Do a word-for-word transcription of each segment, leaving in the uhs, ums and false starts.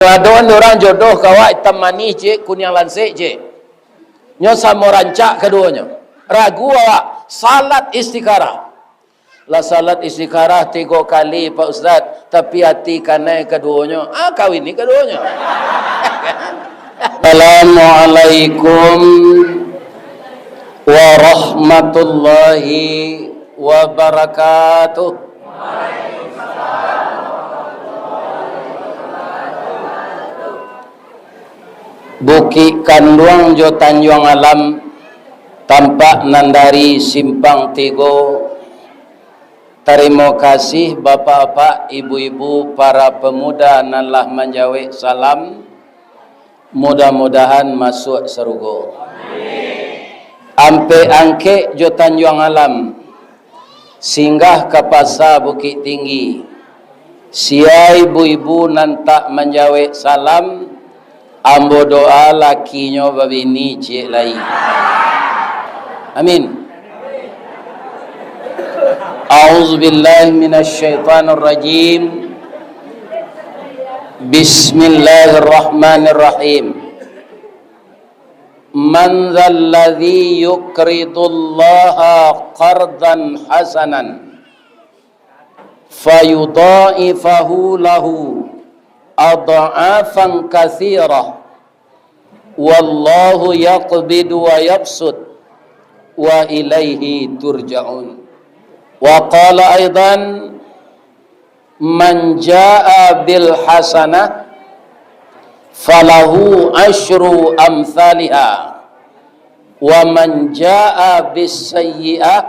Ado urang jodoh ka awak, itam manih ciek, kuniang lansek ciek. Nyo samo rancak kaduonyo. Ragu awak, salat istikharah. Lah salat istikharah tigo kali, Pak Ustaz, tapi ati kanai kaduonyo. Ah, kawini kaduonyo. Assalamualaikum warahmatullahi wabarakatuh. Bukik Kanduang jo Tanjuang Alam, tampak nan dari Simpang Tigo. Tarimo kasih, bapak-bapak, ibu-ibu, para pemuda nan lah manjawek salam, mudah-mudahan masuak sarugo. Ampek Angkek jo Tanjuang Alam, singgah ka Pasa Bukik Tinggi. Sia ibu-ibu nan tak manjawek salam, ambo doa lakinyo babini ciek lai. Amin. A'udzubillahi minasyaitonirrajim. Bismillahirrahmanirrahim. Man dzalladzi yuqridullaha qardan hasanan fayudha'ifahu lahu adh'afan katsirah, wallahu yaqbidu wa yabsut, wa ilaihi turja'un. Wa qala aidan, man jaa bil hasanah falahu asyru amtsaliha, wa man jaa bis sayyi'ah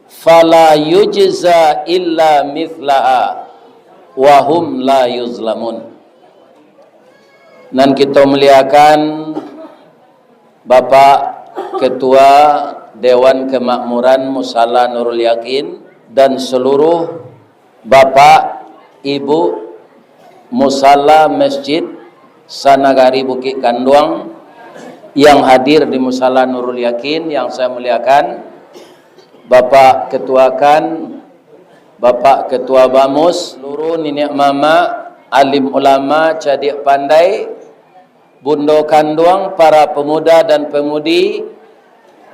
fala yujza illa mithlaha wa hum la yuzlamun. Nan kito muliakan, Bapak Ketua Dewan Kemakmuran Musala Nurul Yakin dan seluruh Bapak, Ibu, Musala Masjid Sanagari Bukik Kanduang yang hadir di Musala Nurul Yakin yang saya muliakan, Bapak Ketua Kan, Bapak Ketua Bamus, seluruh niniak mamak, alim ulama, cadiak pandai, Bundo Kanduang, para pemuda dan pemudi,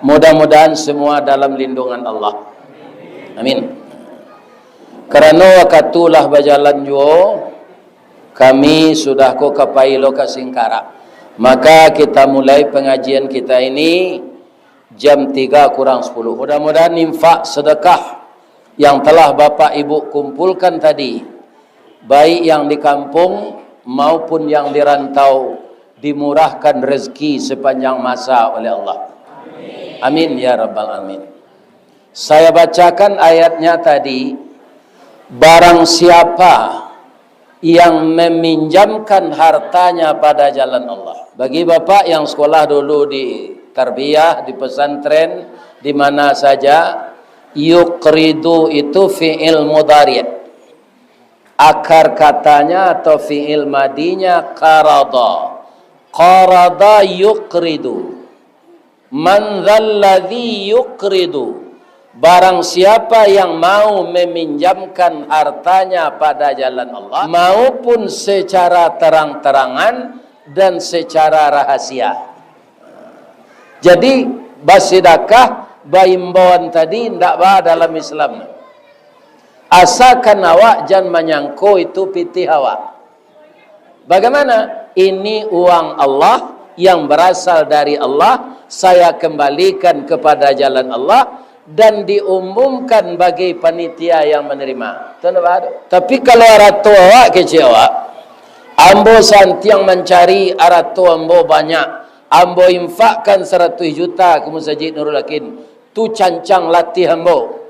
mudah-mudahan semua dalam lindungan Allah. Amin. Karano wakatu lah bajalan juo, kami sudah ko ka pai lo ka Singkarak. Maka kita mulai pengajian kita ini jam tiga kurang sepuluh. Mudah-mudahan infak sedekah yang telah Bapak Ibu kumpulkan tadi, baik yang di kampung maupun yang di rantau, dimurahkan rezeki sepanjang masa oleh Allah. Amin ya rabbal alamin. Saya bacakan ayatnya tadi, barang siapa yang meminjamkan hartanya pada jalan Allah. Bagi bapak yang sekolah dulu di tarbiyah, di pesantren, di mana saja, yuqridu itu fi'il mudhari'. Akar katanya atau fi'il madinya qarada. Qarada yuqridu. Man dzalladzi yuqridu, barang siapa yang mau meminjamkan hartanya pada jalan Allah, maupun secara terang-terangan dan secara rahasia. Jadi, basidakah, baimbauan tadi ndak ba dalam Islam. Asakan awak jan manyangko itu pitih awak. Bagaimana? Ini uang Allah yang berasal dari Allah, saya kembalikan kepada jalan Allah dan diumumkan bagi panitia yang menerima. Tu ndak ba tu. Tapi kalau arato awak kecek awak, ambo santiang mancari arato ambo banyak, ambo infakkan saratuih juta ka Masajid Nurul Yakin, tu cancang latih ambo,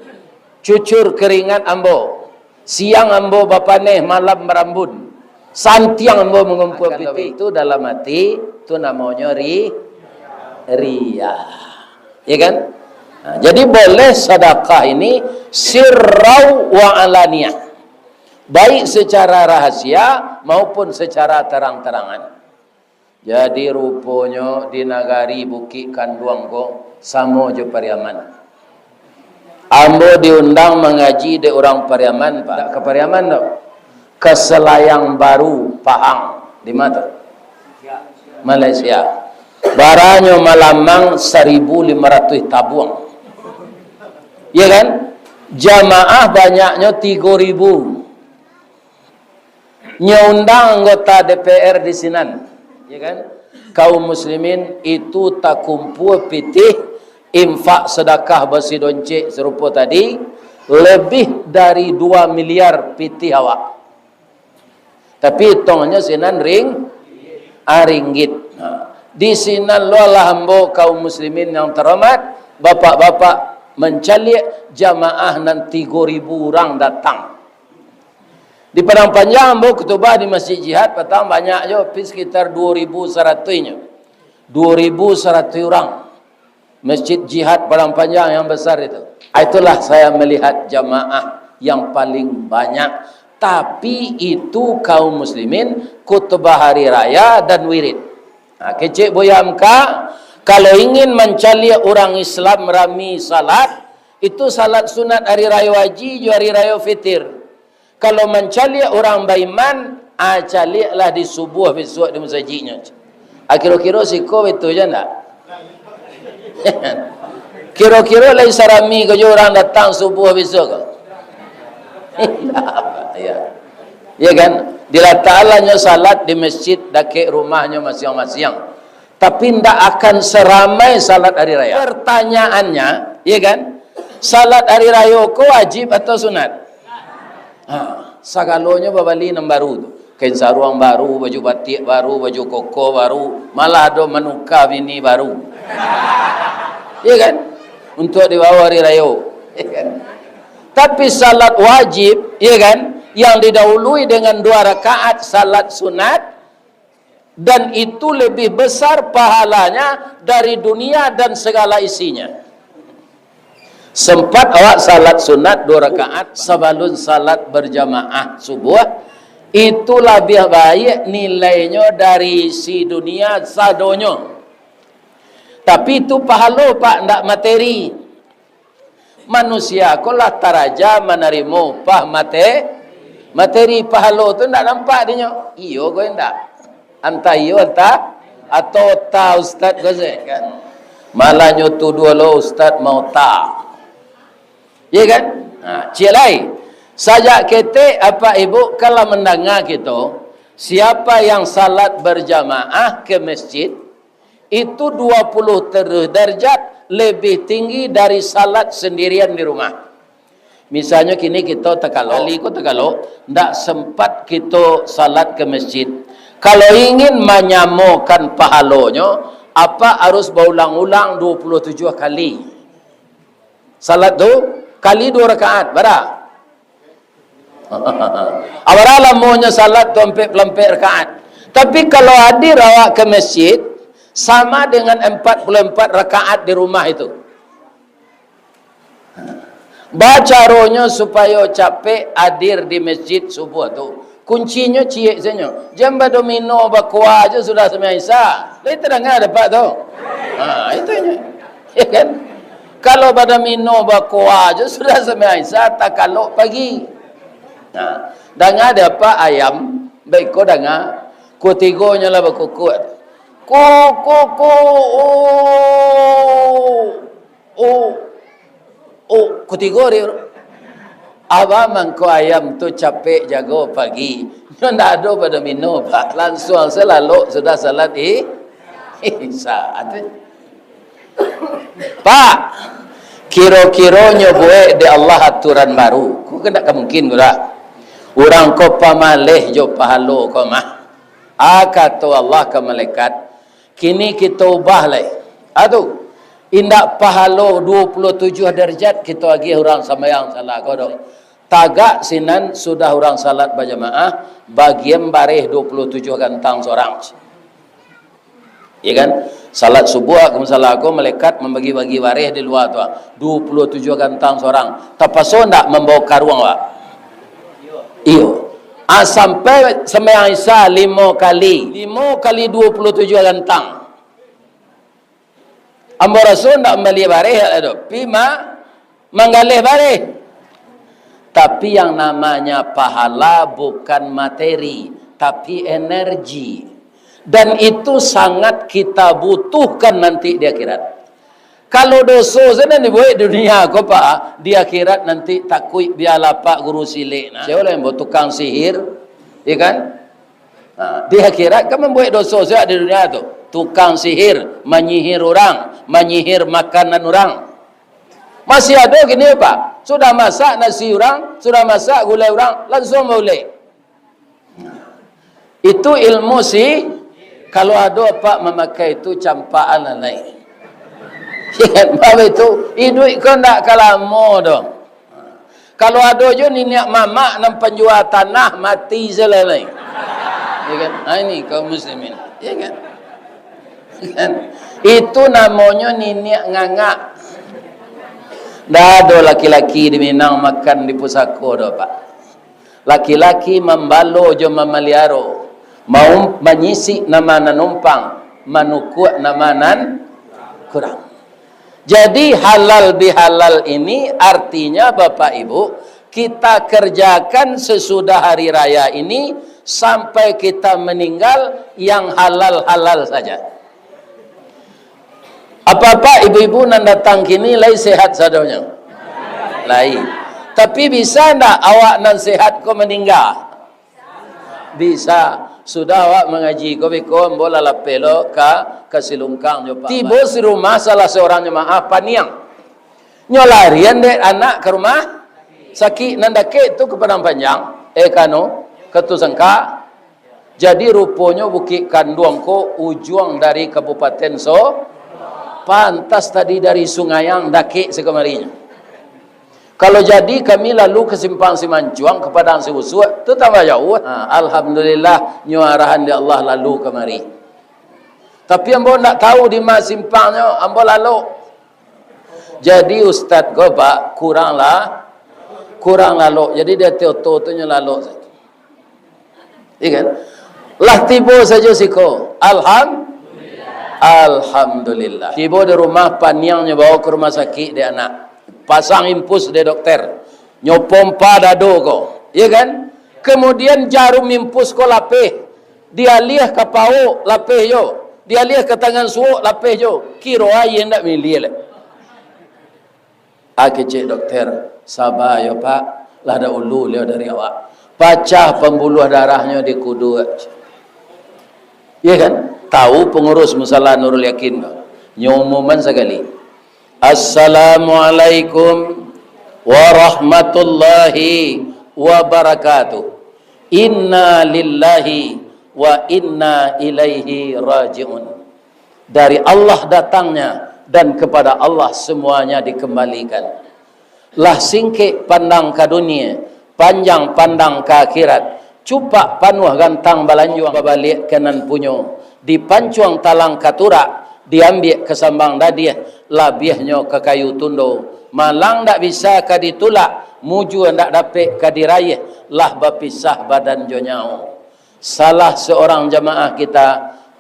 cucur keringat ambo, siang ambo bapaneh, malam barambun, santiang ambo mangumpua pitih. Itu dalam hati, tu namonyo ri-, riya. Ya kan? Nah, jadi boleh sadakah ini sirrau wa alaniyah, baik secara rahasia maupun secara terang-terangan. Jadi, ruponyo di nagari Bukik Kanduang ko samo jo Pariaman. Ambo diundang mangaji dek urang Pariaman, Pak. Ndak ka Pariaman doh. Ka Selayang Baru, Pahang. Di ma tu? Malaysia. Baranyo malamang saribu lima ratuih tabuang. Ya kan? Jamaah banyaknyo tigo ribu. Nyo undang anggota D P R di sinan. Ya kan? Kaum muslimin itu takumpua pitih, infak sadakah basi doncek sarupo tadi, lebih dari dua miliar pitih awak. Tapi hitongannyo sinan ring-, ah, ringgit. Nah, di sinan lo lah ambo kaum muslimin yang terhormat, bapak-bapak mancaliak jamaah nan tigo ribu urang datang. Di Padang Panjang ambo khutubah di Masjid Jihad, patang banyak jo, pi sekitar duo ribu saratuihnyo. Duo ribu saratuih urang. Masjid Jihad Padang Panjang yang besar itu. Itulah saya melihat jamaah yang paling banyak. Tapi itu kaum muslimin, khutbah hari raya dan wirid. Nah, kecek Buya Hamka, kalau ingin mancaliak urang Islam rami salat, itu salat sunat hari rayo haji jo hari rayo fitir. Kalau mancaliak urang baiman, ah, caliaklah di subuah bisuak di musajiknyo. Ah, kiro-kiro siko batua jo ndak? Kiro-kiro lai sarami ko jo urang datang subuah bisuak ko? Indak, ya. Ya kan? Dilatakahnyo salat di masjid dakek rumahnyo masiang-masiang. Tapi ndak akan saramai salat hari rayo. Pertanyaannya, ya kan? Salat hari rayo ko wajib atau sunat? Ha, sagalonyo babali nan baru tu. Kain saruang baru, baju batiak baru, baju koko baru, malah ado manuka bini baru. Ya kan? Untuak dibawa hari rayo. Ya kan? Tapi salat wajib, ya kan? Yang didahului dengan dua rakaat salat sunat, dan itu lebih besar pahalanya dari dunia dan segala isinya. Sempat awak salat sunat dua rakaat sabalun salat berjamaah subuh, itu labiah baiak nilainyo dari isi dunia sadonyo. Tapi itu pahalo, Pak, ndak materi. Manusia ko lah taraja manarimo upah mate-, materi. Pahalo tu ndak nampak dinyo. Iyo ko indak? Antah iyo, antah atau ta ustaz ko se, kan. Malah nyo tuduah lo ustaz maota. Iya kan? Nah, ciek lai. Sajak ketek apak ibuk kalah mandanga kito, siapa yang salat berjamaah ke masjid, itu dua puluh derajat lebih tinggi dari salat sendirian di rumah. Misalnyo kini kito takalok, kali ko takalok, ndak sempat kito salat ke masjid. Kalau ingin manyamokan pahalonyo, apak harus baulang-ulang dua puluh tujuh kali. Salat tu kali dua rakaat, bara? Abara lamonyo salat tu, ampek puluah ampek rakaat. Tapi kalau hadir awak ke masjid, sama dengan empat puluh empat rakaat di rumah itu. Bacaronyo supayo capek hadir di masjid subuh tu, kuncinyo ciek sajo. Jan badomino bakoa jo sudah sumbayang Isya. Lai tadanga dapek tu? Ha, itu nyo. Ya kan? Kalau badomino bakoa jo sudah sumbayang Isya, takalok pagi. Nah, danga dapek ayam, baiko danga, kutigonyo lah bakukuk. Kuk, kuk, kuk, oh, oh, oh, kutigo ari. Abah mangko ayam tu capek jago pagi. Nyo ndak ado badomino, Pak. Lansuang salalok sudah salat i-, Isya. Atu. Pak, kiro-kironyo buek dek Allah aturan baru. Ko kan ndak ka mungkin ko dah. Urang ko pamaleh jo pahalo ko mah. Ah, kato Allah ka malaikat, "Kini kito ubah lai. Atu, indak pahalo dua puluh tujuh darajat kito agiah urang sambayang salah ko doh. Tagak sinan sudah urang salat bajamaah, bagian bareh dua puluh tujuh gantang surang." Ya kan? Salat subuh, kamu salah ko, malaikat mambagi-bagi bareh di lua tu, ah. Dua puluh tujuh gantang surang. Tapaso ndak mambawa karuang, Pak? Iyo. Ah, sampai sambayang Isya limo kali. Limo kali dua puluh tujuh gantang. Ambo raso ndak mambali bareh, ado pi ma-, manggaleh bareh. Tapi yang namanya pahala bukan materi, tapi energi. Dan itu sangat kita butuhkan nanti di akhirat. Kalau doso sajo nan dibuek di dunia ko, Pak, di akhirat nanti takuik bialah Pak guru silek nah. Sia lah yang buek tukang sihir, ya kan? Nah, di akhirat kan mambuek doso sajo di dunia tu. Tukang sihir, manyihir urang, manyihir makanan urang. Masih ado kini, Pak. Sudah masak nasi urang, sudah masak gulai urang, langsuang baulek. Itu ilmu si, kalau ado apak mamakai itu, campakan lah lai. Paham itu? Iduik ko ndak ka lamo doh. Kalau ado jo niniak mamak nan panjua tanah, mati sajo lah lai. Ya kan? Ha, ini kaum muslimin. Ya kan? Kan? Itu namonyo niniak ngangak. Ndak ado laki-laki di Minang makan di pusako doh, Pak. Laki-laki mambalo jo mamaliaro, mau manyisik nama nan ompang, manukuak nama nan kurang. Jadi, halal bihalal ini artinya, Bapak Ibu, kita kerjakan sesudah hari raya ini sampai kita meninggal, yang halal-halal saja. Apak-apak, ibu-ibu nan datang kini lai sehat sadonyo? Lai. Tapi bisa ndak awak nan sehat ko maningga? Bisa. Sudah awak mangaji ko beko, ambo lah lapeh lo ka, ka Silungkang jo Pak. Tibo di rumah salah seorang jamaah paniang. Nyo larian dek anak ka rumah sakik nan dakek tu, ka Padang Panjang, eh, ka anu, ka Tusangka. Jadi, ruponyo Bukik Kanduang ko ujuang dari Kabupaten So-, pantas tadi dari Sungaiang dakek sakamarinyo. Kalau jadi kami lalu ka Simpang Simancuang, ka Padang Siusuak, tu tambah jauah. Ha, alhamdulillah, nyo arahan dek Allah lalu kamari. Tapi ambo ndak tahu di ma simpangnyo, ambo lalok. Jadi ustad ko, Pak, kurang lah, kurang lalok. Jadi di ateh oto tu nyo lalok sajo. Iya kan? Lah tibo sajo siko. Alham-, Alhamdulillah. Tibo di rumah, paniang nyo bawa ka rumah sakik dek anak. Pasang impus dek dokter. Nyo pompa dado ko. Iya kan? Kemudian jarum impus ko lapeh. Dialiah ka pauk, lapeh jo. Dialiah ka tangan suok, lapeh jo. Kiro aia ndak miliah lai. Ah, kecek dokter, saba yo, Pak, lah dahulu liau dari awak. Pacah pambuluah darahnyo di kuduak. Iya kan? Tahu pengurus musala Nurul Yakin ko. Nyo umuman sakali. Assalamualaikum warahmatullahi wabarakatuh. Inna lillahi wa inna ilaihi raji'un. Dari Allah datangnya, dan kepada Allah semuanya dikembalikan. Lah singkek pandang ka dunia, panjang pandang ka akhirat, cupak panuah gantang balanjuang babaliak ka nan punyo, dipancuang talang ka turak, diambiak ka sambang dadiah, labiahnyo ka kayu tundo, malang ndak bisa ka ditulak, mujua ndak dapek ka diraiah, lah bapisah badan jo nyawo. Salah seorang jamaah kita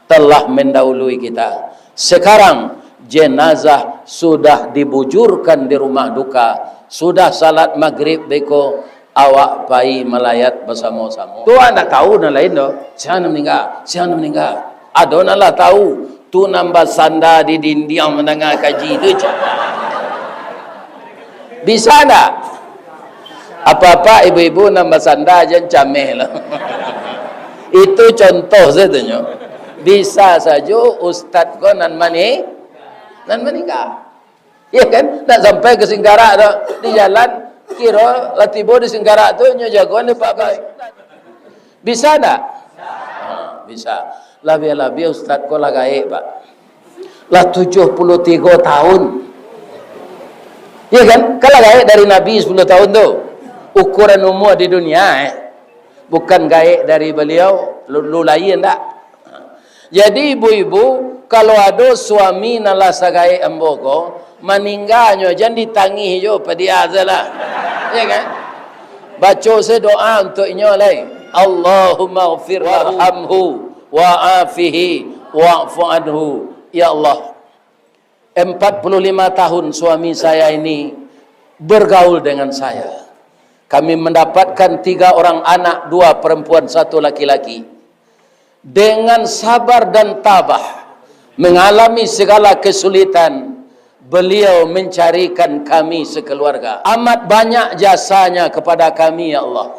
telah mendahului kita. Sekarang, jenazah sudah dibujurkan di rumah duka, sudah salat magrib beko, awak pai malayat basamo-samo. Tu ndak tahu nan lain doh, sia nan maningga, sia nan maningga. Ado nan lah tahu, tu nan basanda di dindiang mandanga kaji tu, cak. Bisa ndak? Apak-apak, ibu-ibu nan basanda jan cameh lo. Itu contoh sajo nyo. Bisa sajo ustad ko nan mani-, nan maningga. Iya kan? Ndak sampai ka Singkarak tu. Di jalan, kiro lah tibo di Singkarak tu, nyo jagoan dek Pak Bas. Bisa ndak? Ha, bisa. Labiah-labiah ustad ko lah gaek, Pak. Lah tujuh puluh tigo tahun. Iya kan? Kan lah gaek dari Nabi sapuluah tahun tu. Ukuran umua di dunia, eh. Bukan gaek dari baliau, lu, lu lain ndak? Jadi, ibu-ibu, kalau ado suami nan lah sagaek ambo ko, maningganyo jan ditangih jo, padiah sajolah. Ya kan? Baco se doa untuak inyo lai. Allahummaghfir warhamhu wa'afihi wa'fu anhu. Ya Allah, empat puluh lima tahun suami saya ini bergaul dengan saya. Kami mendapatkan tiga orang anak, dua perempuan, satu laki-laki. Dengan sabar dan tabah, mengalami segala kesulitan, beliau mencarikan kami sekeluarga. Amat banyak jasanya kepada kami, ya Allah.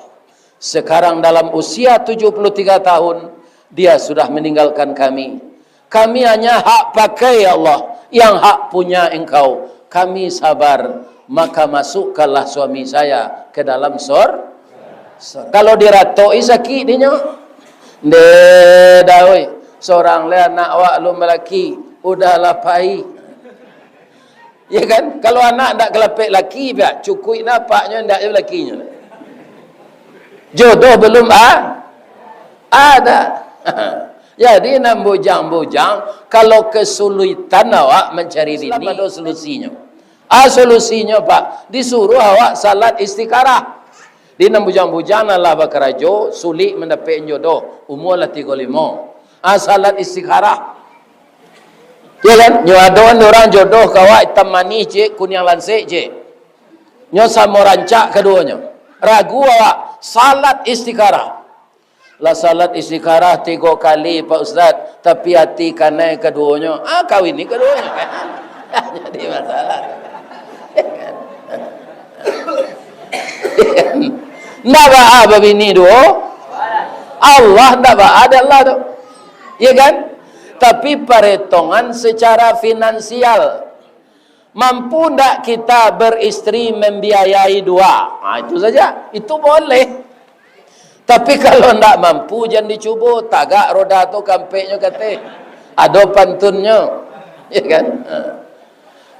Sekarang dalam usia tujuh puluh tiga tahun, dia sudah meninggalkan kami. Kami hanya hak pakai, ya Allah, yang hak punya Engkau. Kami sabar, maka masukkanlah suami saya ke dalam sor-, sor-. Kalau diratok-i sakik dinyo. Ndeh, dah, oi. Sorang le anak awak alun balaki, udahlah pai. Ya kan? Kalau anak ndak kalapek laki, pihak cukuik napaknyo, ndak jo lakinyo. Jodoh belum a-, ada. Jadi, nan bujang-bujang, kalau kesulitan awak mancari bini, Islam ado solusinyo. Ah, solusinyo, Pak, disuruh awak salat istikharah. Di nan bujang-bujang nan lah bakarajo, sulik mandapek jodoh, umua lah tigo limo. Ah, salat istikharah. Ya kan? Nyo ado urang jodoh ka awak, itam manih, cek, kuniang lansek, cek. Nyo samo rancak kaduonyo. Ragu awak, salat istikharah. Lah salat istikharah tigo kali, Pak Ustaz, tapi ati kanai kaduonyo. Ah, kawini kaduonyo. Jadi masalah. Ndak baa babini duo. Allah ndak baa dek Allah tu. Ya kan? Tapi paretongan secara finansial. Mampu ndak kita beristri membiayai dua? Ah, itu saja. Itu boleh. Tapi kalau ndak mampu, jan dicubo. Tagak roda tu kampeknyo kateh. Ado pantunnyo. Ya kan? Ha.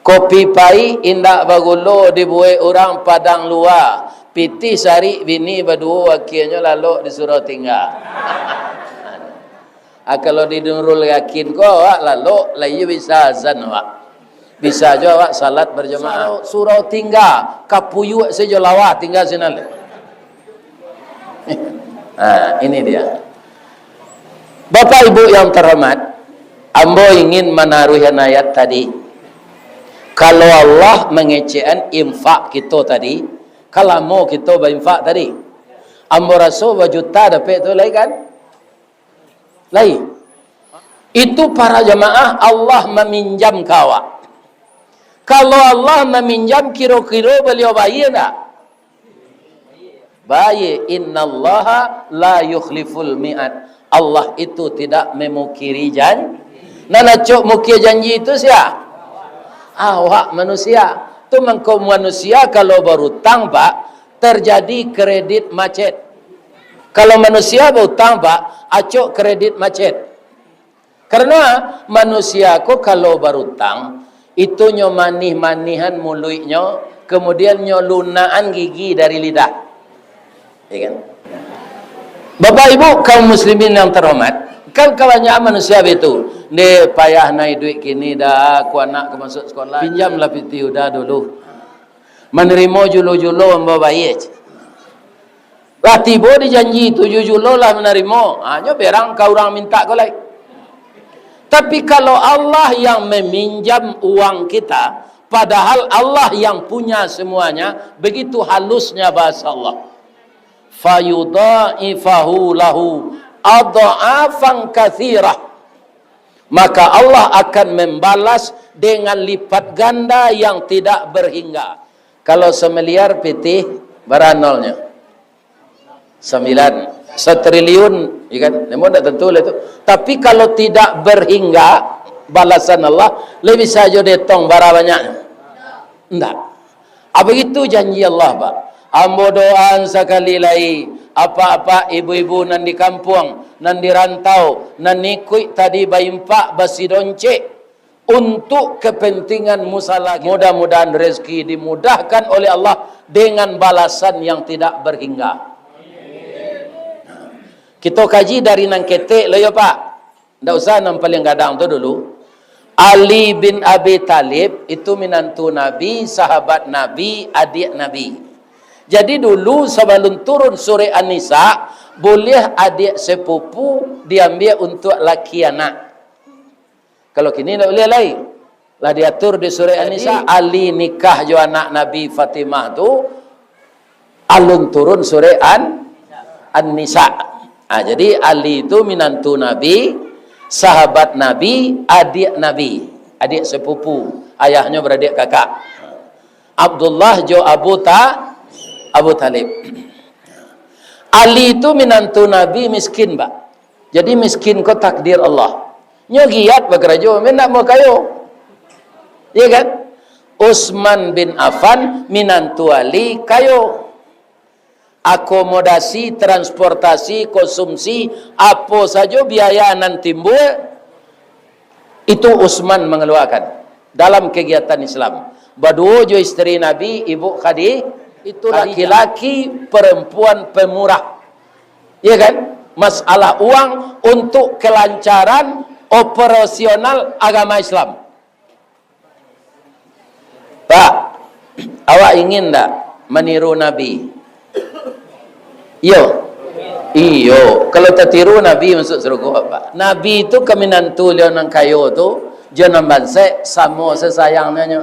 Kopi paik indak bagulo dibuek urang Padang Lua. Pitih sarik bini baduo, akianyo lalok disuruah tingga. Ah, kalau di Nurul Yakin ko, awak lalok, lah iyo bisa azan awak. Bisa jo awak salat berjamaah. Surau, surau tingga, kapuyuak sajo lawah, tingga sinan. Ah, ini dia. Bapak Ibu yang terhormat, ambo ingin manaruihan ayat tadi. Kalau Allah mangecekan infak kito tadi, ka lamo kito bainfak tadi. Ambo raso bajuta dapek tu lai kan? Lai. Itu para jamaah Allah maminjam ka awak. Kalau Allah maminjam, kiro-kiro Baliau bayia ndak? Bayia. Innallaha la yukhliful mi'ad. Allah itu tidak memungkiri janji. Nan acok mungkir janji itu sia? Awak manusia. Tu mangko manusia kalau barutang, Pak, terjadi kredit macet. Kalau manusia bautang, Pak, acok kredit macet. Karena manusia ko kalau barutang, itu nyo manih-manihan muluiknyo, kemudian nyo lunakan gigi dari lidah. Ya kan? Bapak Ibu kaum muslimin yang terhormat, kan kabanyakan manusia begitu. Ndeh, payah nai duit kini dah, ku anak ka masuk sekolah. Pinjamlah pitih uda dulu. Manarimo julo-julo ambo bayia. Lah tibo di janji tujuah julo lah manarimo. Ha, nyo berang ka urang mintak ko lai. Tapi kalau Allah yang meminjam uang kita, padahal Allah yang punya semuanya, begitu halusnya bahasa Allah. Fayudha'ifahu lahu adha'afan katsirah. Maka Allah akan membalas dengan lipat ganda yang tidak berhingga. Kalau samiliar pitih, bara nolnyo? Sambilan. Satriliun, ya kan? Namun ndak tantu lah itu. Tapi kalau tidak berhingga balasan Allah, lai bisa jo dietong bara banyaknyo? Ndak. Ah, begitu janji Allah, Pak. Ambo doaan sakali lai, apak-apak, ibu-ibu nan di kampuang, nan di rantau, nan ikuik tadi baimpak basidoncek untuk kepentingan musala. Mudah-mudahan rezeki dimudahkan oleh Allah dengan balasan yang tidak berhingga. Kito kaji dari nan ketek lo yo, Pak. Ndak usah nan paliang gadang tu dulu. Ali bin Abi Thalib itu minantu Nabi, sahabat Nabi, adiak Nabi. Jadi dulu sabalun turun surek An-Nisa, buliah adiak sepupu diambiak untuak laki anak. Kalau kini ndak buliah lai. Lah diatur di surek An-Nisa. Jadi Ali nikah jo anak Nabi Fatimah tu, alun turun surek An-, An-Nisa. Ah, jadi Ali tu minantu Nabi, sahabat Nabi, adiak Nabi, adiak sepupu, ayahnyo baradiak kakak. Abdullah jo Abu Ta-, Abu Thalib. Ali tu minantu Nabi miskin, Pak. Jadi miskin ko takdir Allah. Nyo giat bakarajo, men nak mau kayo. Iya kan? Utsman bin Affan minantu Ali kayo. Akomodasi, transportasi, konsumsi, apo sajo biaya nan timbul, itu Utsman mangaluakan dalam kagiatan Islam. Baduo jo isteri Nabi, Ibu Khadi-, itu laki-laki perempuan pemurah. Iya kan? Masalah uang untuk kelancaran operasional agama Islam. Pak, awak ingin ndak maniru Nabi? Iyo. Iyo, kalau tatiru Nabi masuk surga, Pak. Nabi tu ka minantu liau nan kayo tu, jo nan bansaik, samo sasayangnyo.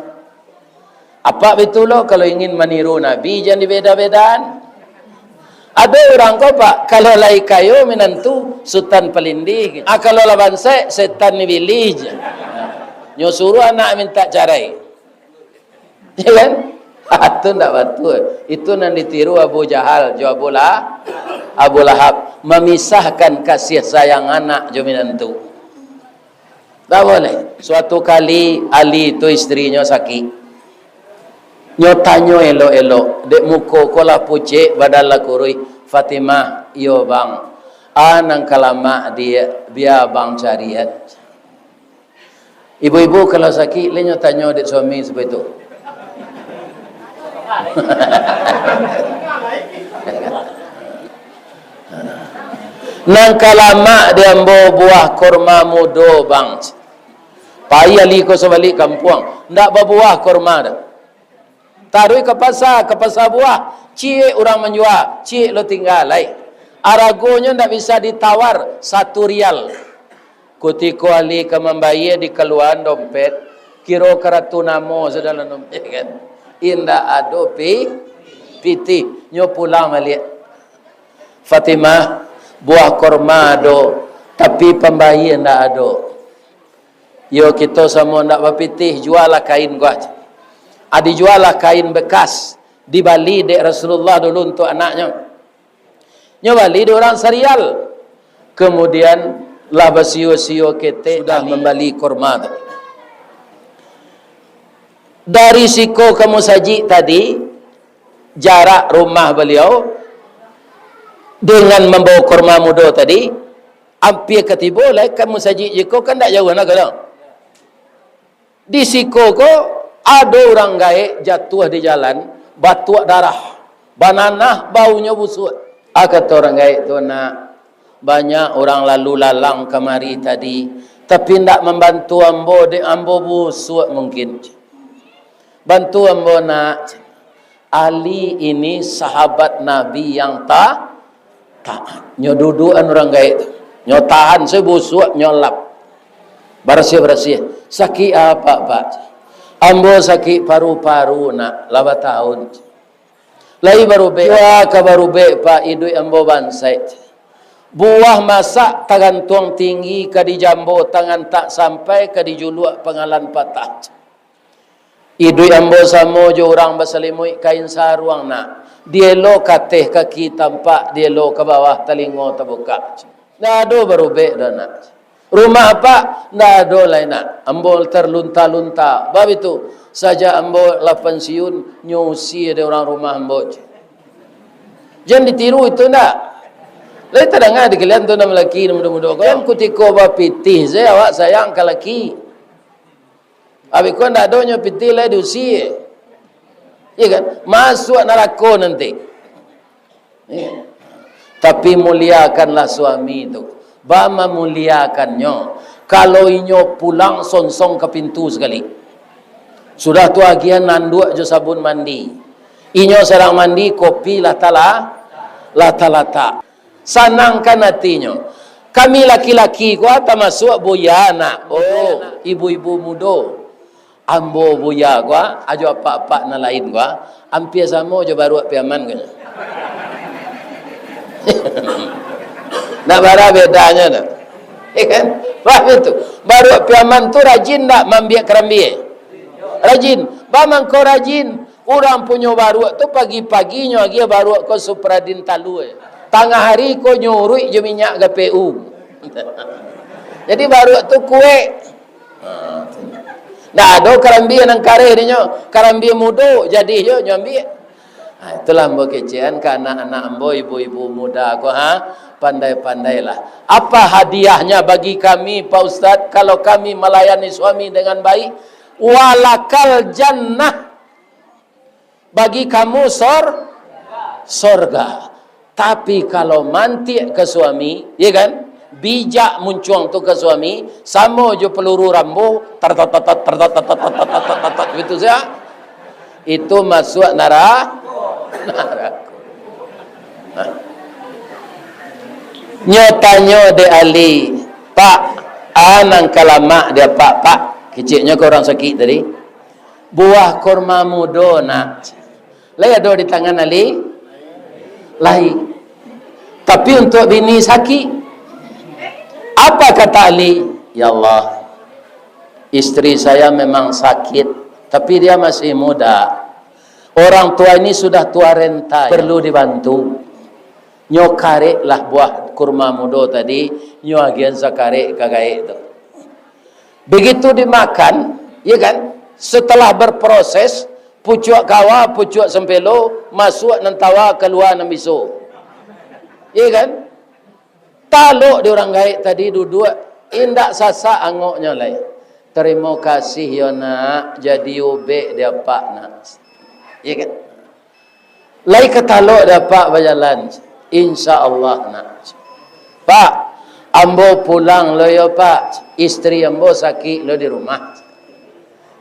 Apak bitu lo, kalau ingin maniru Nabi, jan dibeda-bedaan. Ado urang ko, Pak, kalau lai kayo minantu, Sutan Palindih. Ah, kalau lah bansaik, setan ni bilih je. Nyo suruah anak mintak carai. Ya kan? Ah, tu ndak batua. Itu nan ditiru Abu Jahal jo Abu La-, Abu Lahab. Mamisahkan kasih sayang anak jo minantu. Ndak boleh. Suatu kali, Ali tu isterinyo sakik. Nyo tanyo elok-elok, dek muko ko lah pucek, badan lah kuruih. "Fatimah, iyo bang. A nan ka lamak, Diak, bia abang carian." Ibu-ibu kalau sakik, lai nyo tanyo dek suami saperti tu. "Nan ka lamak di ambo buah kurma mudo, bang." Pai Ali ko sabalik kampuang, ndak babuah kurma doh. Taruih ka pasa, ka pasa buah, ciek urang manjua, ciek lo tingga lai. Aragonyo ndak bisa ditawar, satu rial. Kutiko Ali ka mambayia, dikaluaan dompet, kiro karatu namo sudah dalam dompet kan. Indak ado pi-, pitih, nyo pulang baliak. "Fatimah, buah kurma ado, tapi pambayia ndak ado." "Iyo, kito samo ndak bapitih, jualah kain ko." Ah, dijualah kain bekas, dibali dek Rasulullah dulu untuak anaknyo. Nyo bali dek urang sarial. Kemudian lah basio-sio ketek sudah mambali kurma tu. Dari siko ka musajik tadi, jarak rumah baliau dengan mambawa kurma mudo tadi, ampia ka tibo lai ka musajik jiko, kan ndak jauah nak ka. Di siko ko, ado urang gaek jatuah di jalan, batuak darah, bananah, baunyo busuak. Ah, kato urang gaek tu, "Nak, banyak urang lalu lalang kamari tadi, tapi ndak mambantu ambo, dek ambo busuak mungkin. Bantu ambo, Nak." Ali ini sahabat Nabi yang ta-, taat. Nyo duduakan urang gaek tu. Nyo tahan, sabusuak nyo lap. Barasiah-barasiah. "Sakik apak, Pak?" "Ambo sakik paru-paru, Nak, lah batahun." "Lai barubek?" "Jua ka barubek, Pak, iduik ambo bansaik. Buah masak tagantuang tinggi, ka dijambo tangan tak sampai, ka dijuluak pangalan patah. Iduik ambo samo jo urang basalimuik kain saruang, Nak. Dielo ka ateh kaki tampak, dielo ka bawah talingo tabukak. Ndak ado barubek doh, Nak. Rumah apak?" "Ndak ado lai, Nak. Ambo tarlunta-lunta." Baitu, sajak ambo lah pansiun, nyo usie dek urang rumah ambo. Jan ditiru itu, ndak? Lai tadanga di kalian tu, nan laki, nan mudo-mudo ko? Jan kutiko bapitih se awak sayang ka laki. Abih ko ndak ado nyo pitih lai diusie. Iya kan? Masuak narako nanti. Iya. Tapi muliakanlah suami tu. Ba mamuliakannyo. Kalau inyo pulang, songsong ka pintu sakali. Sudah tu agiah anduak jo sabun mandi. Inyo sadang mandi, kopi lah tala-, lah talatak. Sanangkan atinyo. Kami laki-laki ko tamasuak buya, Nak. Oh, ibu-ibu mudo. Ambo buya ko, ajo apak-apak nan lain ko, ampia samo jo baruak Piaman ko. Ndak bara bedanyo tu. Ya kan? Paham itu? Baruak Piaman tu rajin ndak maambiak karambia? Rajin. Bamangko rajin. Urang punyo baruak tu pagi-pagi nyo agiah baruak ko Supradin talua. Tangah hari ko nyo uruik jo minyak G P U. Jadi baruak tu kuek. Ha, tu. Ndak ado karambia nan kareh dinyo, karambia mudo jadi jo nyo ambiak. Ha, itulah ambo kecekan ka anak-anak ambo, ibu-ibu muda ko, ha, pandai-pandailah. Apa hadiahnya bagi kami, Pak Ustaz, kalau kami melayani suami dengan baik? Walakal jannah. Bagi kamu sor-, sorga. Tapi kalau mantiak ke suami, ya kan? Bijak muncuang tu ke suami, samo jo peluru Rambo, tertatat, tertatat, tertatat, tertatat, gitu saja. Itu masuk nara-, narako. Nah. Nyo tanyo dek Ali, "Pak, a nan ka lamak di apak, Pak?" Keceknyo ka urang sakik tadi. "Buah kurma mudo, nak." Lai ado di tangan Ali? Lai. Tapi untuak bini sakik. Apa kata Ali? "Ya Allah, istri saya memang sakit, tapi dia masih muda. Orang tua ini sudah tua renta, perlu dibantu. Nyo kareklah buah kurma mudo tadi, nyo agiahan sakarek ka gaek tu." Begitu dimakan, ya kan, setelah berproses, pucuak kawa, pucuak sempelo, masuak nan tawa, kalua nan biso. Ya kan? Talok di urang gaek tadi duduak, indak sasak angoknyo lai. "Tarimo kasih yo, nak, jadi ubek di apak, nak." Ya kan? "Lai ka talok di apak bajalan?" "Insya Allah, nak." "Pak, ambo pulang lo yo, Pak. Istri ambo sakik lo di rumah."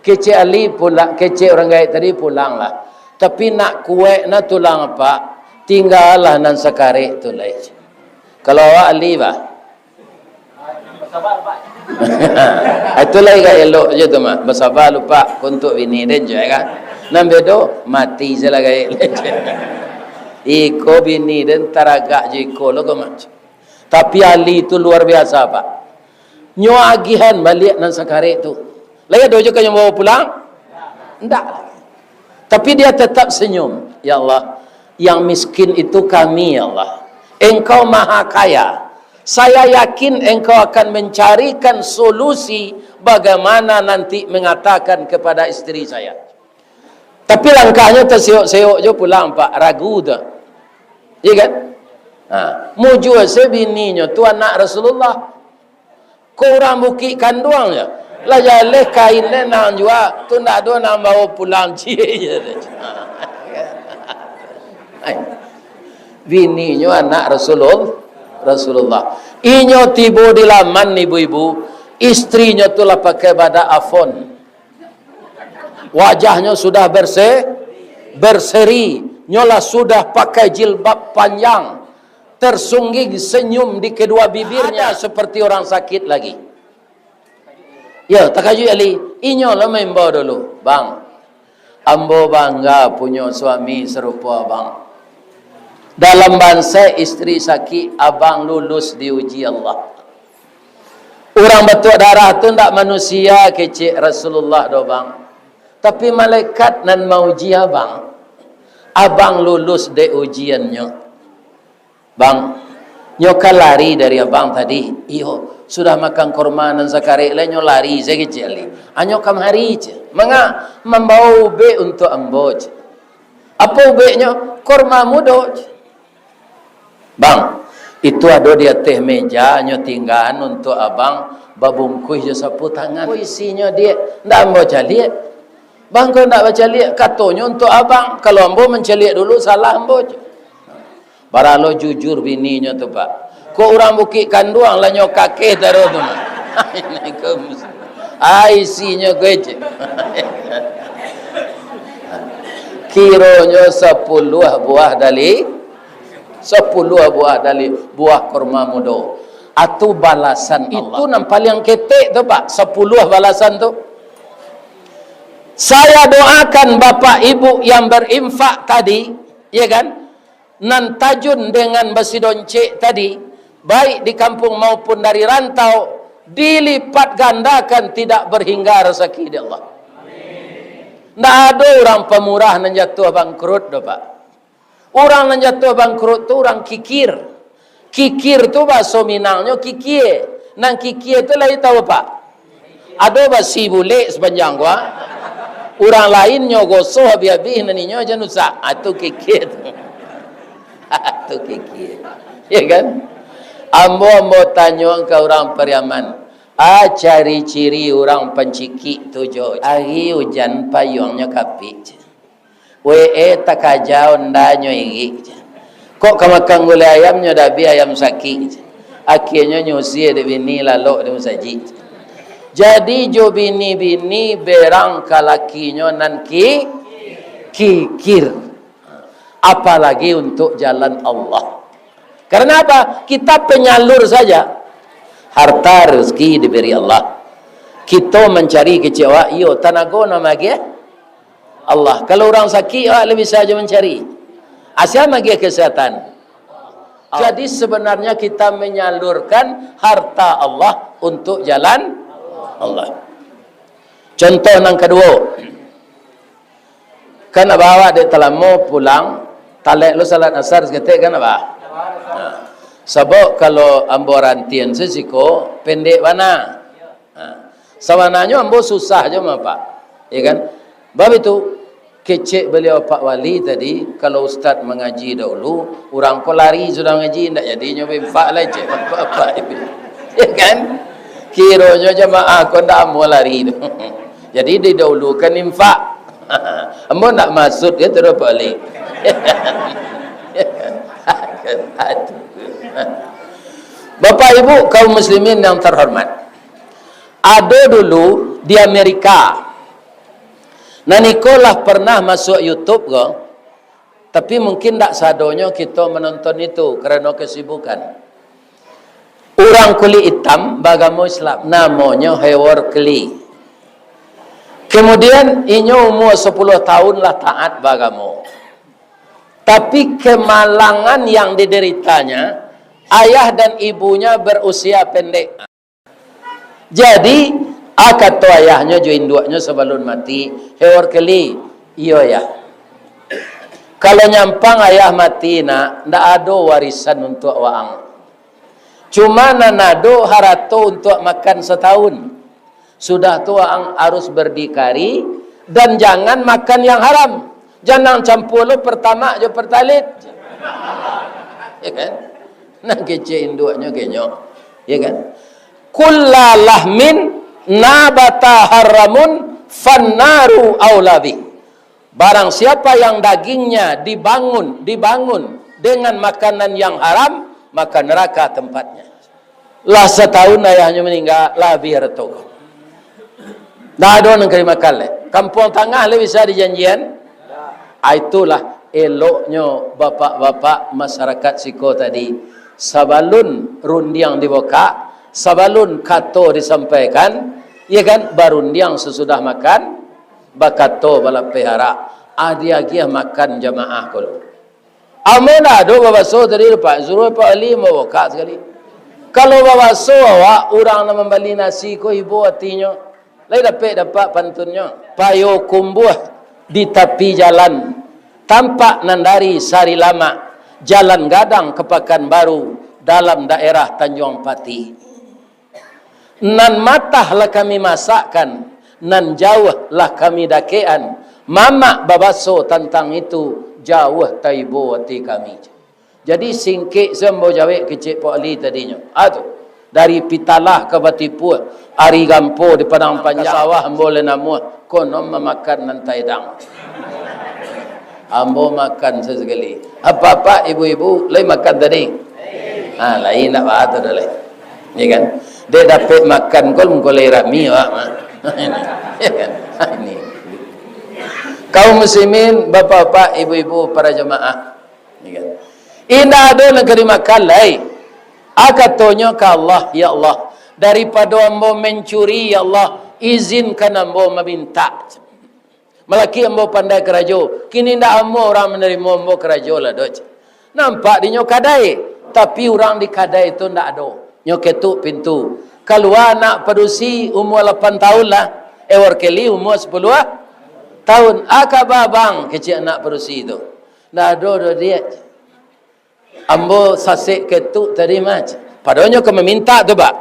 Kecek Ali pulang, kecek urang gaek tadi, "Pulanglah. Tapi nak kuek na tulang apak, tinggalah nan sakarek tu lai." Kalau awak Ali, bah? Itu lai ka elok je tu, Mak. Basaba lu, Pak, ko untuak bini den je, kan? Nan bedo, mati se lah gaek. Iko bini den taragak je iko lo ko, Mak. Tapi Ali tu luar biasa, Pak. Nyo agihan baliak nan sakarek tu. Lai ado je ka nyo bawa pulang? Ndak. Tapi dia tetap senyum. "Ya Allah, yang miskin itu kami, ya Allah. Engkau Maha Kaya. Saya yakin Engkau akan mencarikan solusi bagaimana nanti mengatakan kepada istri saya." Tapi langkahnyo taseyok-seyok jo pulang, Pak, ragu tu. Iya kan? Ha, mujua se bininyo tu anak Rasulullah. Ko urang Bukik Kanduang je. Lah jaleh kain den nan jua, tu ndak ado nan bawa pulang, ciek je. Bininyo anak Rasulul-, Rasulullah. Inyo tibo di laman, ibu-ibu, istrinyo tu lah pakai badak Avon. Wajahnyo sudah berse-, berseri, nyo lah sudah pakai jilbab panjang, tersungging senyum di kedua bibirnya seperti orang sakit lagi. Ya, takajuik Ali, inyo lah maimbau dulu, "Bang, ambo bangga punyo suami sarupo abang. Dalam bansaik istri sakik, abang lulus diuji Allah." Urang batuak darah tu ndak manusia, kecek Rasulullah doh, Bang. Tapi malaikat nan mauji abang. Abang lulus dek ujiannyo. Bang, nyo ka lari dari abang tadi? Iyo, sudah makan korma nan sakarek lai, nyo lari sajo kecek Ali. Anyo kamari, cek. Manga? Mambawa ubek untuak ambo, cek. Apo ubeknyo? Korma mudo, cek. Bang, itu ado di ateh meja, nyo tinggaan untuak abang babungkuih jo sapu tangan. Apo isinyo, Diak? Ndak ambo caliak. Bang, kok ndak bacaliak? Katonyo untuak abang. Kalau ambo mancaliak dulu, salah ambo. Baralo jujur bininyo tu, Pak. Kok urang Bukik Kanduang lah nyo kakeh taruih tu, Mak. Ai, isinyo ko, cek. Kironyo sapuluah buah dali-, Sapuluah buah dali-, buah kurma mudo. Atu balasan Allah. Itu nan paliang ketek tu, Pak, sapuluah balasan tu. Saya doakan Bapak Ibu yang berinfak tadi, ya kan, nan tajun dengan basidoncek tadi, Baik di kampung maupun dari rantau, dilipat gandakan, tidak berhingga rezeki di Allah. Ndak ado urang pamurah nan jatuah bangkrut doh, Pak. Urang nan jatuah bangkrut tu urang kikir. Kikir tu bahaso Minangnyo kikie. Nan kikie tu lai tahu, Pak? Ado basi bulek sapanjang ko, ah. Urang lain nyo gosoh abih-abih, nan inyo jan rusak. Ah, tu kikie tu. Tu kikie. Ya kan? Ambo, ambo tanyo ka urang Pariaman. Ah, ciri-ciri urang pancikik tu jo. Ari ujan payuangnyo kapik. Wee, takaja ondanyo irik. Kok ka makan gulai ayam, nyo dabi ayam sakik. Akhianyo nyusia dek bini lalok di musajik. Jadi jo bini-bini berang ka lakinyo nan ki-, kikir. Apalagi untuk jalan Allah. Karena apa? Kita penyalur saja. Harta, rezeki diberi Allah. Kito mancari kecek awak, iyo, tanago nan magiah Allah. Kalau urang sakik, awak lai bisa jo mancari. Sia magiah kesehatan? Jadi sebenarnya kita menyalurkan harta Allah untuk jalan Allah. Contoh nan kaduo, kan abah awak dek talamo pulang, talek lo salat asar saketek kan abah? Nah, sabab kalau ambo rantian sasiko, pendek bana. Nah, sabananyo ambo susah jo mah, Pak. Ya kan? Bab itu, kecek baliau Pak Wali tadi, kalau ustaz mangaji dahulu, urang ko lari sudah mangaji, ndak jadi nyo bainfak lai, cek bapak-bapak. Ya kan? Kironyo jamaah ko ndak amuah lari tu. Jadi didahulukan infak. Ambo ndak maksud, kata Pak Wali. Bapak Ibu kaum muslimin yang terhormat, ado dulu di Amerika, nan iko lah pernah masuak YouTube ko, tapi mungkin ndak sadonyo kito manonton itu karano kesibukan. Urang kulik itam baagamo Islam, namonyo Howard Clay. Kemudian inyo umua sapuluah tahun lah taat baagamo. Tapi kemalangan yang dideritanya, ayah dan ibunya berusia pendek. Jadi, a, kato ayahnyo jo induaknyo sabalun mati, "Howard Clay, iyo, Yah. Kalau nyampang ayah mati, nak, ndak ado warisan untuak waang. Cuma nan ado harato untuak makan satahun. Sudah tu waang harus berdikari dan jangan makan yang haram. Jangan campua lo Pertamax jo Pertalite." Ya kan? Nah, kecek induaknyo kenyo. Ya kan? "Kulla lahmin nabata haramun fannaru aula bih." Barang siapa yang dagingnya dibangun, dibangun dengan makanan yang haram, maka neraka tempatnya. Lah satahun ayahnyo maningga, lah abih harato ko. Ndak ado nan ka dimakan lai. Kampuang Tangah lai bisa dijanjian. Ah, itulah eloknyo bapak-bapak masyarakat siko tadi. Sabalun rundiang dibukak, sabalun kato disampaikan, ya kan, barundiang sasudah makan, bakato balapeh arak, ah, diagiah makan jamaah ko lo. Ambo ndak ado babaso tadi tu, Pak. Suruah Pak Wali mambukak sakali. Kalau babaso awak, urang nan mambali nasi ko ibo atinyo. Lai dapek dapat pantunnyo. Payokumbuah di tapi jalan, tampak nan dari Sarilamak, jalan gadang ka Pakanbaru, dalam daerah Tanjuang Pati. Nan matah lah kami masakkan, nan jauah lah kami dakekan. Mamak babaso tantang itu, jauah taibo ati kami. Jadi, singkek se ambo jawek kecek Pak Ali tadinyo. Ah, tu. Dari Pitalah ka Batipuah, ari Gampo di Padang Panjang, sawah ambo lai namuah, konon mamakan nan taedang. Ambo makan sasekali. Apak-apak, ibu-ibu, lai makan tadi? Ha, lai ndak baa tu doh lai. Ya kan? Dek dapek makan ko, muko lai rami awak mah. Ya kan? Ini. Kaum muslimin, bapak-bapak, ibu-ibu, para jamaah. Ya kan? Indak ado nan ka dimakan lai. Ah, katonyo ka Allah, "Ya Allah, daripado ambo mancuri, ya Allah, izinkan ambo mamintak." Malaki ambo pandai karajo, kini indak amuah urang manarimo ambo karajo lah doh. Nampak dinyo kadai. Tapi urang di kadai tu ndak ado. Nyo ketuk pintu. Kalua anak padusi umua lapan taun lah. Ewer Kelly umua sapuluah taun. "A kaba, Bang?" kecek anak padusi tu. "Ndak ado doh, Diak. Ambo sasek ketuk tadi mah." Padahal nyo ka mamintak tu, Pak.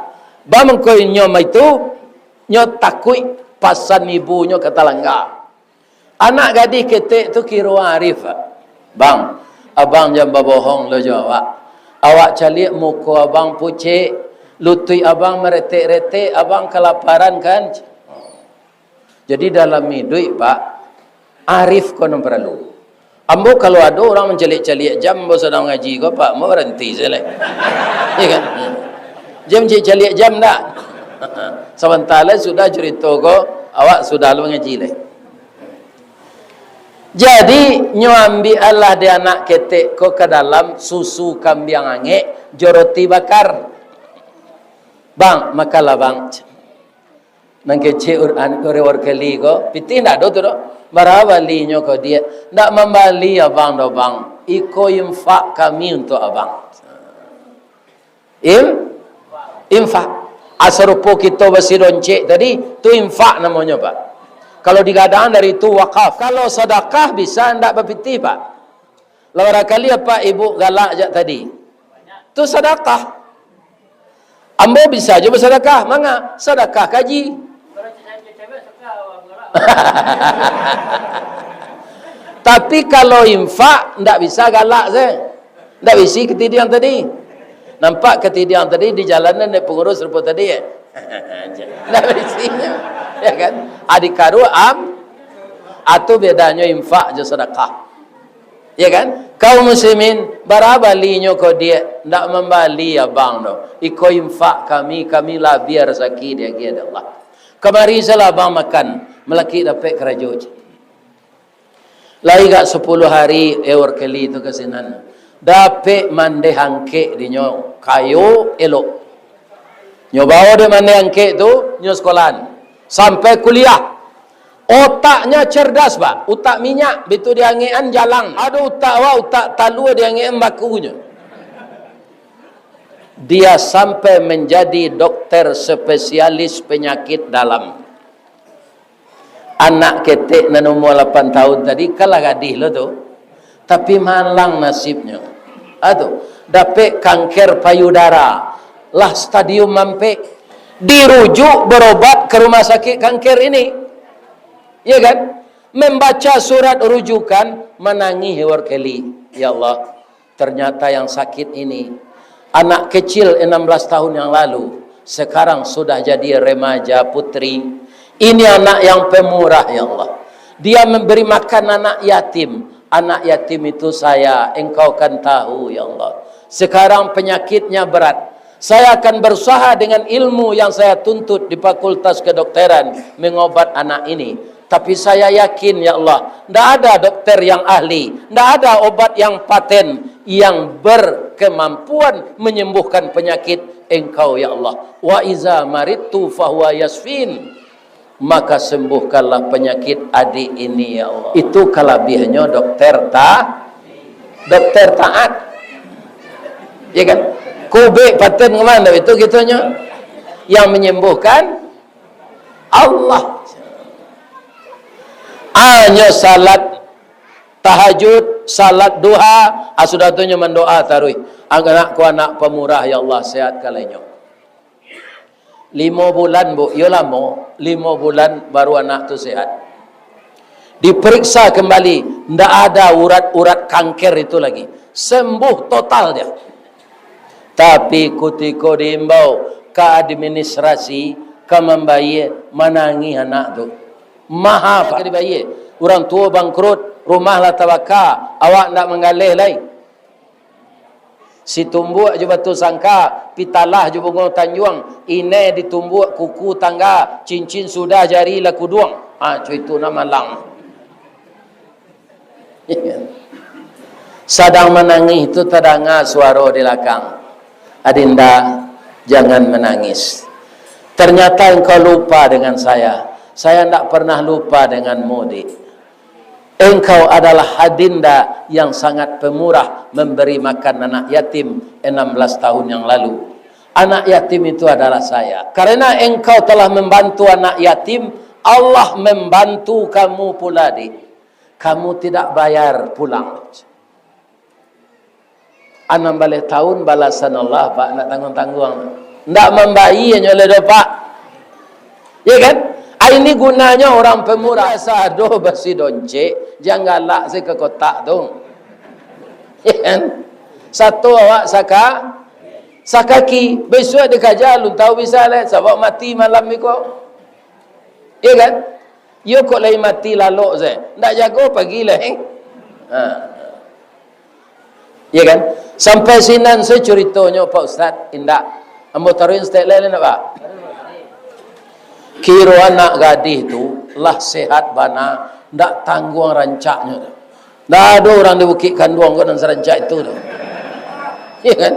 Bang mangko inyo mah itu, nyo takuik pasan ibunyo ka talangga. Anak gadih ketek tu kiro arif, Pak. "Bang, abang jan babohong lo jo awak. Awak caliak muko abang pucek, lutuik abang maretek-retek, abang kalaparan kan?" Jadi dalam iduik, Pak, arif ko nan paralu. Ambo kalau ado urang mancaliak-caliak jam, ambo sadang mangaji ko, Pak, ambo baranti sajo lai. Ya kan? Hmm. Jan mancaliak-caliak jam dak? Sabanta lai sudah carito ko, awak sudah lo mangaji lai. Jadi, nyo ambiaklah di anak ketek ko ka dalam susu kambiang angek, jo roti bakar. "Bang, makanlah, Bang." Nan kecek ur-, an-, Ewer Kelly ko, pitih ndak ado tu doh. "Bara balinyo ko, Diak?" "Ndak mambali abang doh, Bang. Iko infak kami untuak abang." Im-, infak. Asa rupo kito basidoncek tadi, tu infak namonyo, Pak. Kalau digadang dari tu wakaf. Kalau sadakah bisa ndak bapitih, Pak. Lah barangkali apak ibu galak jak tadi. Tu sadakah. Ambo bisa jo basadakah. Manga? Sadakah kaji. Tapi kalau infak, ndak bisa galak se. Ndak bisi katidiang tadi. Nampak katidiang tadi di jalanan dek pangurus rupo tadi, eh? Ndak bisi. Ya kan? Adi karu am, atu bedanyo infak jo sadakah. Ya kan? Kaum muslimin, bara balinyo ko, Diak? Ndak mambali abang doh. Iko infak kami, kami labiah rasaki diagiah dek Allah. Kamari salah abang makan, malakik dapek karajo. Lai gak sapuluah hari Ewer Kelly tu ka sinan. Dapek mandeh angkek dinyo, kayo elok. Nyo bao dek mandeh angkek tu, nyo sekolahan. Sampai kuliah. Otaknya cerdas, Pak. Utak minyak, bitu diangekan jalang. Ado utak awak, utak talua diangekan bakunyo. Dia sampai menjadi dokter spesialis penyakit dalam. Anak ketek nan umua lapan tahun tadi, kan lah gadih lo tu. Tapi malang nasibnyo. Ado, dapek kanker payudara, lah stadium ampek. Dirujuk berobat ke rumah sakit kanker ini. Ya kan? Membaca surat rujukan, manangih Ewer Kelly. Ya Allah, ternyata yang sakit ini, anak kecil enam belas tahun yang lalu, sekarang sudah jadi remaja putri. Ini anak yang pemurah, ya Allah. Dia memberi makan anak yatim. Anak yatim itu saya, Engkau kan tahu, ya Allah. Sekarang penyakitnya berat. Saya akan berusaha dengan ilmu yang saya tuntut di Fakultas Kedokteran mengobat anak ini. Tapi saya yakin, ya Allah, ndak ada dokter yang ahli, ndak ada obat yang paten yang berkemampuan menyembuhkan penyakit Engkau, ya Allah. "Wa iza maridtu fahuwa yasfin." Maka sembuhkanlah penyakit adik ini, ya Allah. Itu kalabiahnyo dokter ta-, dokter taat. Ya kan? Kubik paten kemana itu kitonyo? Yang menyembuhkan Allah. Hanyo salat tahajud, salat duha, ah, sudah tu nyo mandoa taruih. Anakku anak pamurah, ya Allah, sehatkanlah inyo. Limo bulan, Bu, iyo lamo, limo bulan baru anak tu sehat. Diperiksa kembali, ndak ada urat-urat kanker itu lagi. Sembuh total dia. Tapi kutiko diimbau ka administrasi, ka mambayia, manangih anak tu. Maha, Pak, dibayia. Urang tuo bangkrut, rumah lah tabaka, awak ndak manggaleh lai. Situmbuak jo batu sangka, pitalah jo bungo tanjuang, inai ditumbuak kuku tangga, cincin sudah jari lah kuduang. Ah, co itu nan malang. Sadang manangih tu tadanga suaro di lakang, "Adinda, jangan menangis. Ternyata engkau lupa dengan saya. Saya ndak pernah lupa denganmu, Dik." Engkau adalah adinda yang sangat pemurah memberi makan anak yatim enam belas tahun yang lalu. Anak yatim itu adalah saya. Karena engkau telah membantu anak yatim, Allah membantu kamu pula, Dik. Kamu tidak bayar pulang. Anam baleh tahun balasan Allah, Pak, ndak tangguang-tangguang. Ndak mambayia nyo lai doh, Pak. Ya kan? Ah, ini gunanya orang pemurah. Biasa ado basidoncek, jan galak se ka kotak tu. Ya kan? Sato awak saka, sakaki. Bisuak dikaja, alun tau bisa lai, sabab mati malam iko. Ya kan? Iyo kok lai mati lalok se. Ndak jago pagi lai. Ha. Ya kan? Sampai sinan se curitonyo, Pak Ustaz. Indak. Ambo taruih setek lai, indak, Pak? Kiro anak gadih tu lah sehat bana, ndak tangguang rancaknyo tu. Ndak ado urang di Bukik Kanduang ko nan sarancak itu tu. Ya kan?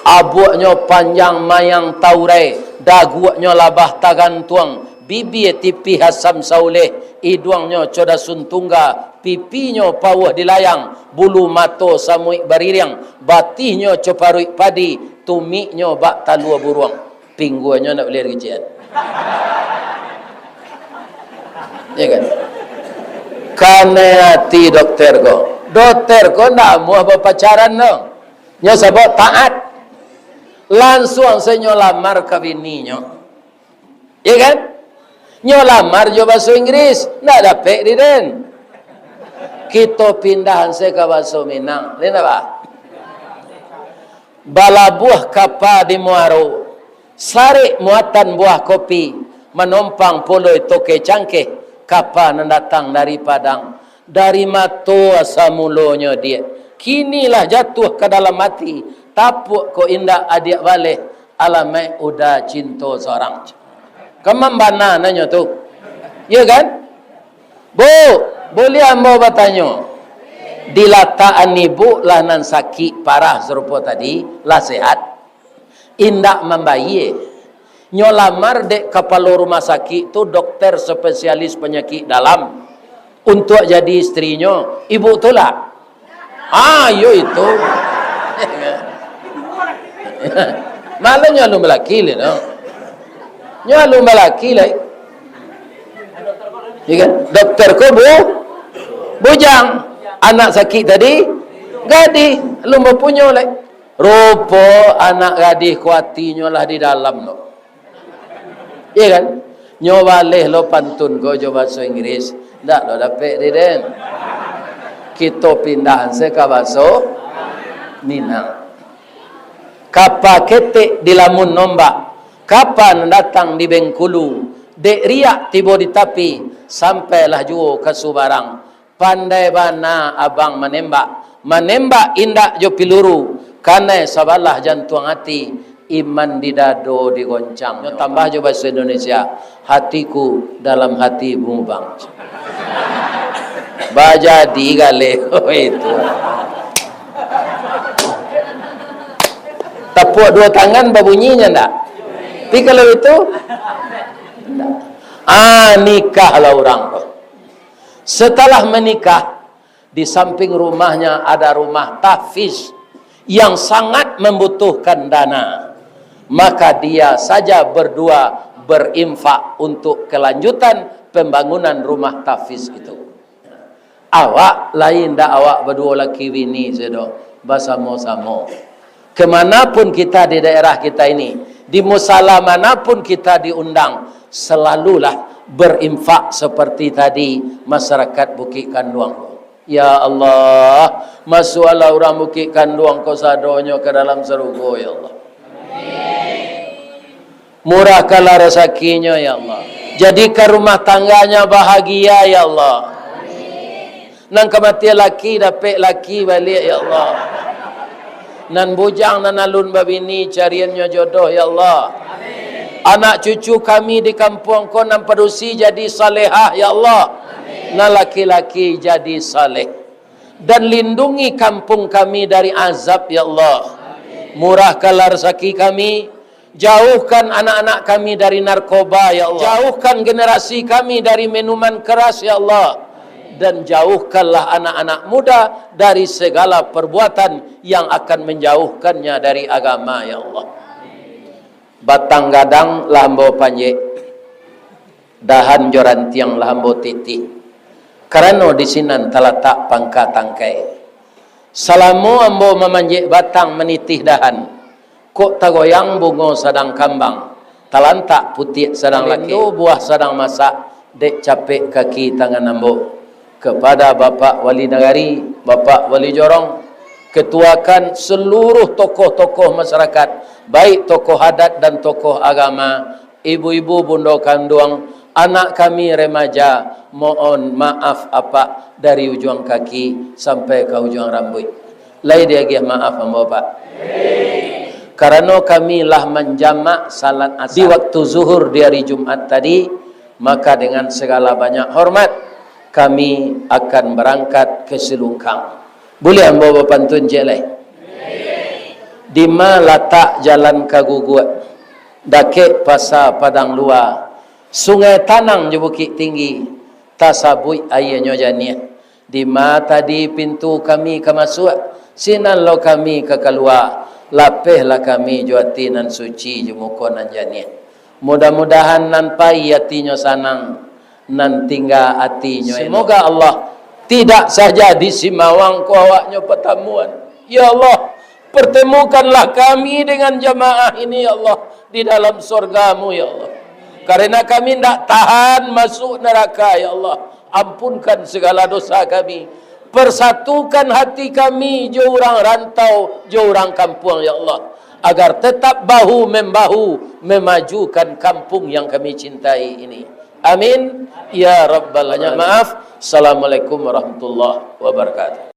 Abuaknyo panjang mayang taurai, daguaknyo labah tagantuang, bibia tipih asam sauleh, iduangnyo codasun tungga, pipinyo pauah dilayang, bulu mato samuik baririang, batihnyo coparuik padi, tumiknyo bak talua buruang. Pingguanyo ndak buliah dikicikan. Ya kan? Kanai ati dokter ko. Dokter ko ndak amuah bapacaran tu. Nyo sabab taat. Lansuang se nyo lamar ka bininyo. Ya kan? Nyo lamar jo baso Inggris, ndak dapek di den. Kito pindahan se ka baso Minang. Ni ndak, Pak? Balabuah kapa di Muaro, sarik muatan buah kopi, manompang poloi toke cangkeh, kapa nan datang dari Padang. Dari mato asa mulonyo, Diak, kini lah jatuah ka dalam ati, tapuak kok indak adiak baleh, alamaik uda cinto sorang. Kamambana nanyo tu. Ya kan? Bu, buliah ambo batanyo? Dilatakan ibu lah nan sakik parah sarupo tadi, lah sehat. Indak mambayie. Nyo lamar dek kapalo rumah sakik tu, dokter spesialis panyakik dalam, untuak jadi istrinyo. Ibu tulak. Ah, iyo itu. Malah nyo alun balaki lai tu. Nyo alun balaki lai. Ya kan? Dokter ko bu, bujang. Anak sakik tadi, gadih. Alun bapunyo lai. Rupo anak gadih ko atinyo lah di dalam tu. Iya kan? Nyo baleh lo pantun ko jo baso Inggris, ndak lo dapek di den. Kito pindahan se ka baso Minang. Kapa ketek dilamun ombak, kapa nan datang di Bengkulu, dek riak tibo di tapi, sampailah juo ka subarang. Pandai bana abang manembak. Manembak indak jo piluru, kanai sabalah jantuang ati, iman di dado digoncang. Nyo tambah jo bahaso Indonesia, hatiku dalam hati bungubang. Bajadi galeh itu. Tapuak duo tangan babunyi nyo ndak? Tapi kalau itu, ndak. Ah, nikahlah urang tu. Setelah menikah, di samping rumahnya ada rumah tahfiz yang sangat membutuhkan dana, maka dia saja berdua berinfak untuk kelanjutan pembangunan rumah tahfiz itu. Awak lain dak, awak baduo laki bini sudah basamo-samo. Kemanapun kita di daerah kita ini, di musala manapun kita diundang, selalulah berinfak seperti tadi masyarakat Bukik Kanduang. Ya Allah, masuaklah urang Bukik Kanduang ko sadonyo ka dalam sarugo, ya Allah. Murahkanlah rezakinyo, ya Allah. Jadikan rumah tangganya bahagia, ya Allah. Nan ka mati laki, dapek laki baliak, ya Allah. Nan bujang, nan alun babini, cariannyo jodoh, ya Allah. Anak cucu kami di kampuang ko nan padusi jadi salehah, ya Allah. Nan laki-laki jadi saleh. Dan lindungi kampung kami dari azab, ya Allah. Murahkanlah rezeki kami, jauhkan anak-anak kami dari narkoba, ya Allah. Jauhkan generasi kami dari minuman keras, ya Allah. Dan jauhkanlah anak-anak muda dari segala perbuatan yang akan menjauhkannya dari agama, ya Allah. Batang gadang lah ambo panjek, dahan jo rantiang lah ambo titih, karano di sinan talatak pangka tangkai. Salamo ambo mamanjek batang manitih dahan, kok tagoyang bungo sadang kambang, talantak putiak sadang lakek, buah sadang masak, dek capek kaki tangan ambo. Kepada Bapak Wali Nagari, Bapak Wali Jorong, ketuakan seluruh tokoh-tokoh masyarakat, baik tokoh adat dan tokoh agama, ibu-ibu, bundo kanduang, anak kami remaja, mohon maaf Apak dari ujuang kaki sampai ka ujuang rambuik. Lai diagiah maaf ambo, Pak. Karano kami lah manjamak salat asar di waktu zuhur di hari Jumat tadi, maka dengan segala banyak hormat, kami akan barangkat ka Silungkang. Buliah ambo bapantun ciek lai? Dima latak jalan ka Guguak, dakek Pasa Padang Lua, Sungai Tanang jo Bukik Tinggi, tasabuik aianyo janiah. Dima tadi pintu kami ka masuak, sinan lo kami ka kalua, lapehlah kami jo ati nan suci, jo muko nan janiah. Mudah-mudahan nan pai atinyo sanang, nan tingga atinyo elok. Semoga Allah tidak saja di Simawang ko awaknyo patamuan. Ya Allah, pertemukanlah kami dengan jamaah ini, ya Allah, di dalam sorga-Mu, ya Allah. Karena kami ndak tahan masuk neraka, ya Allah. Ampunkan segala dosa kami. Persatukan hati kami jo urang rantau, jo urang kampuang, ya Allah, agar tetap bahu-membahu memajukan kampung yang kami cintai ini. Amin, ya Rabbal Alamin. Banyak maaf. Assalamualaikum warahmatullahi wabarakatuh.